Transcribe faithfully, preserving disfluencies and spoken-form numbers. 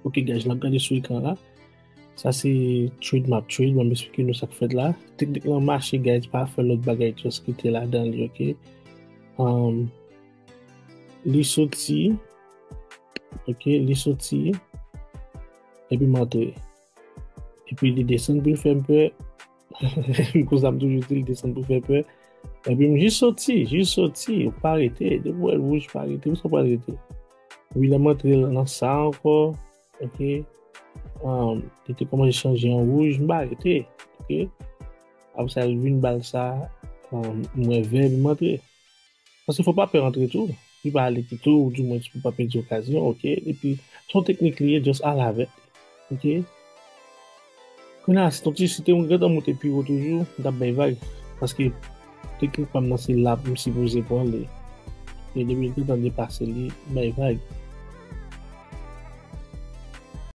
Ok, guys, n ap gade sou ekran la. Sa se trade m ap trade, ban m esplike nou sa k fèt la. Teknik lan mache, guys, pa fè lòt bagay, just rete ladan li, ok? Um, li soti, ok, li soti, epi m antre. Epi li desann pou l fè m pè. Konsa m toujou di, li desann pou fè pè. Epi m jis soti, jis soti, ou pa rete. Depi w wè l wouj, pa rete, konsa w pa rete. Epi lè m antre nan sa ankò, ok, um, li te kòmanse chanje an wouj, m pa rete, ok. Apre sa, l vin ba l sa, um, m wè vè, epi m antre. Paske fò pa pè antre tou. Li pa ale pito, ou di mwen pou pa pèdi okazyon, ok? Epi, se yon teknik li ye, just al avè l, ok? Kounye a, si te, si te yon gentan monte pi wo toujou, m t ap bay vag. Paske teknik pa m nan se la pou m sipoze pran li. E depi l gentan depase li, bay vag.